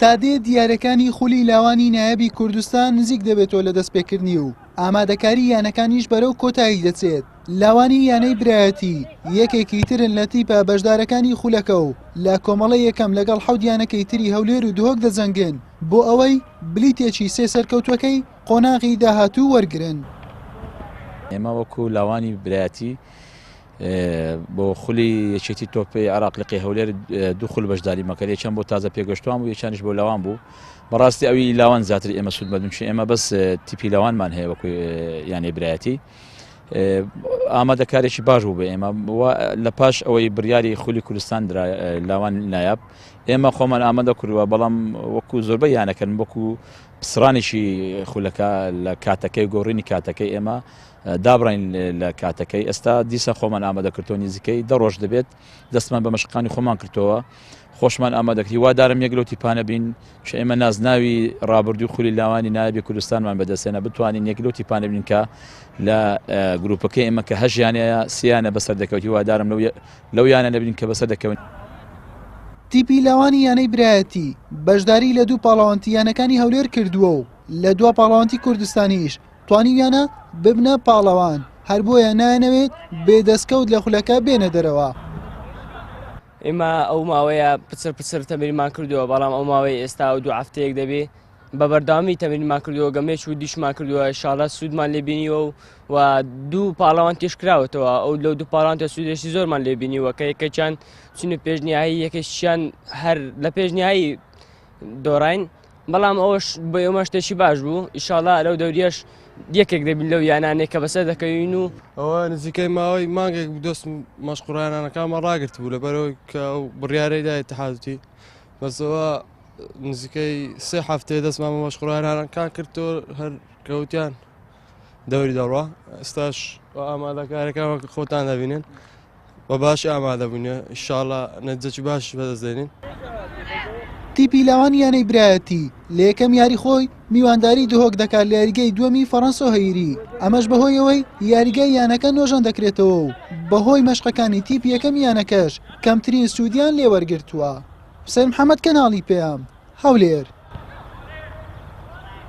تا دێت یاریەکانی خولی لاوانی نایابی کوردستان نزیک دەبێتەوە لە دەستپێکردنی و ئامادەکاری یانەکانیش بەرەو کۆتایی دەچێت. لاوانی یانەی برایەتی یەکێکی ترن لە تیپە بەشدارەکانی خولەکە و لە کۆمەڵەی یەکەم لەگەڵ حەوت یانەکەی تری هەولێر و دهۆک دەجەنگن بۆ ئەوەی بلیتێکی سێ سەرکەوتووەکەی قۆناغی داهاتوو وەرگرن. ئێمە وەکو لاوانی برایەتی بۆ خولی یەکێتی تۆپی عراق لقی هەولێر دوو خول بەشداری مەکرد یەکیان بۆ تازە پێگەشتوان بوو یەکیانیش بۆ لاوان بوو بەڕاستی ئەوی لاوان زیاتر ئێمە سوودمەندن چون ئێمە بەس تیپی لاوانمان هەیە وەکو یانەی برایەتی ئامادەکارێکی باش بوو بە ئێمە لە پاش ئەوەی بڕیاری خولی کوردستان درا لاوان نایاب ئێمە خۆمان ئامادە کردووە بەڵام وەکو زۆربەی یانەکەن وەکو پسرانێکی خولەکە لە کاتەکەی گۆڕینی کاتەکەی ئێمە دابڕین لە کاتەکەی ئێستا دیسان خۆمان ئامادە کردەوە نزیکەی دە ڕۆژ دەبێت دەستمان بە مەشقانی خۆمان کردەوە خۆشمان ئامادەکری وا دارم یەک لەو تیپانە بین چ ئێمە نازناوی ڕابردوو خولی لاوانی نایابی کوردستانمان بەدەستێنە بتوانین یەک لەو تیپانە بین کە لە گروپەکەی ئێمە کە هەژیانەیە سیانە بەسەر دەکەوت هیوادارم لەو یانە نەبین کە بەسەر دەکەون. تیپی لاوانی یانەی برایەتی بەشداری لە دوو پاڵەوانتی یانەکانی هەولێر کردووە و لە دوا پاڵەوانتی کوردستانیش توانیویانە ببنە پاڵەوان، هەر بۆیە نایانەوێت بێ دەستکەوت لە خولەکە بێنە دەرەوە. ئێمە ئەو ماوەیە پچر پچر تەمرینمان کردووە، بەڵام ئەو ماوەی ئێستا و دوو هەفتەیەک دەبێ بە بەردەوامی تەمرینمان کردووە، گەمێک و دیشمان کردووە، ئینشاڵڵا سوودمان لێ بینیوە و و دوو پاڵەوان تێشکراوەتەوە، ئەو لەو دوو پاڵەوان سوودێکی زۆرمان لێ بینیوە کە یەکێکیان چونە پێشنیایی، یەکێکیان هەر لە پێشنیایی دۆڕاین. بەڵام ئەوەش بۆ ئێمە شتێکی باش بوو ئیشاڵا لەو دەوریەش یەکێک دەبین لەو یانانێک کە بەسەر دەکەوین و ئەوە نزیکەی ماوەی مانگێک بوو دەست مەشقڕانانەکانمە ڕاگرت بوو لەبەرەوەی کە ئەو بڕیارەی دا اتحادوتی بەسەوە نزیکەی سێ هەفتەیە دەستمان بە مەشقڕانانەکان کردەوە هەر کەوتیان دەوری دەڕوا ئێستاش ئامادەکارەکان وەک خۆتان دەبینن بە باشی ئامادە بووین ئیشاڵا نەتیجەکی باش بەدەست دێنین. تیپی لاوانی یانەی برایەتی لە یەکەم یاری خۆی میوانداری دهۆک دەکات لە یاریگەی دووەمی فەڕەنسۆ هەیری، ئەمەش بەهۆی ئەوەی یاریگای یانەکە نۆژەن دەکرێتەوە و بەهۆی مەشقەکانی تیپی یەکەمی یانەکەش کەمترین سوودیان لێوەرگرتووە. حوسێن محەمەد کەناڵی پەیام، هەولێر.